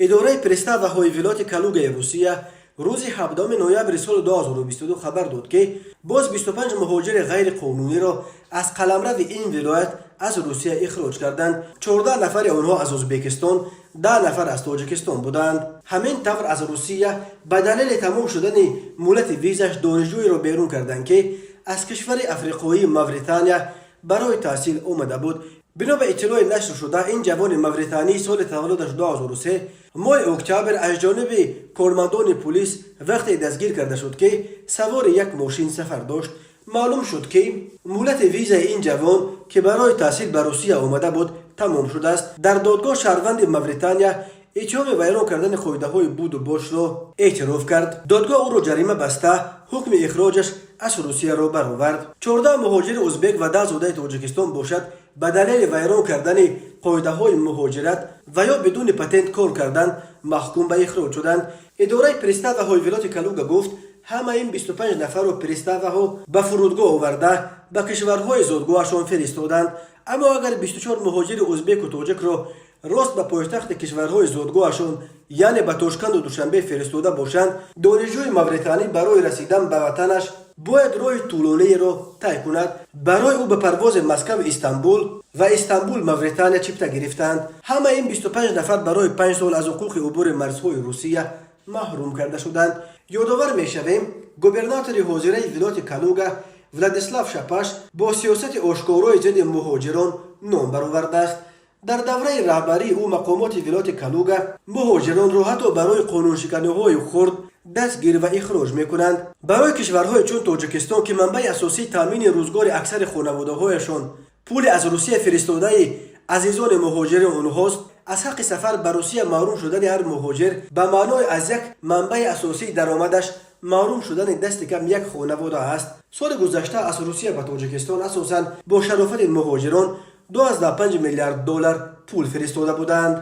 Идораи приставаҳои вилояти Калугаи Русия рӯзи 17 ноябри соли 2022 хабар дод, ки боз 25 муҳоҷири ғайриқонуниро аз қаламрави ин вилоят аз Русия ихроҷ карданд. 14 нафари онҳо аз Ӯзбекистон, 10 нафар аз Тоҷикистон буданд. Ҳамин тавр, аз Русия ба далели тамом шудани муҳлати визаш донишҷӯеро берун карданд, ки аз кишвари африқоии Мавритания барои таҳсил омада буд. Бино ба иттилои нашршуда, ин ҷавони мавританӣ соли таваллудаш 2003 моҳи октябр аз ҷониби кормандони пулис вақте дастгир карда шуд, ки савори як мошин сафар дошт. Маълум шуд, ки муҳлати визаи ин ҷавон, ки барои таҳсил ба Русия омада буд, тамом шудааст. Дар додгоҳ шаҳрванди Мавритания иттиҳоми вайрон кардани қоидаҳои буду бошро эътироф кард. Додгоҳ ӯро ҷарима баста, ҳукми ихроҷаш аз Русияро баровард. 14 муҳоҷири узбек ва 10 зодаи Тоҷикистон бошад, ба далели вайрон кардани қоидаҳои муҳоҷират ва ё бидуни патент кор кардан маҳкум ба ихроҷ шуданд. Идораи приставаҳои вилояти Калуга гуфт, ҳама ин 25 нафарро приставаҳо ба фурудгоҳ оварда, ба кишварҳои зодгоҳашон фиристоданд. Аммо агар 24 муҳоҷири узбеку тоҷикро рост ба пойтахти кишварҳои зодгоҳашон, яъне ба Тошканду Душанбе фиристода бошанд, донишҷӯи мавританӣ барои расидан ба ватанаш бояд роҳи тӯлониеро тай кунад. Барои ӯ ба парвози Москав Истанбул ва Истанбул Мавритания чипта гирифтанд. Ҳама ин 25 нафар барои 5 сол аз ҳуқуқи убури марзҳои Русия маҳрум карда шуданд. Ёдовар мешавем, губернатори ҳозираи вилояти Калуга Владислав Шапаш бо сиёсати ошкорои зидди муҳоҷирон ном баровардааст. Дар давраи раҳбарии ӯ мақомоти вилояти Калуга муҳоҷиронро ҳатто барои қонуншиканиҳои хурд дастгир ва ихроҷ мекунанд. Барои кишварҳое чун Тоҷикистон, ки манбаи асосии таъмини рӯзгори аксари хонаводаҳояшон пули аз Русия фиристодаи азизони муҳоҷири онҳост, аз ҳаққи сафар ба Русия маҳрум шудани ҳар муҳоҷир ба маънои аз як манбаи асосии даромадаш маҳрум шудани дасти кам як хонавода аст. Соли гузашта аз Русия ба Тоҷикистон асосан бо шарофати муҳоҷирон 2,5 миллиард доллар пул фиристода буданд.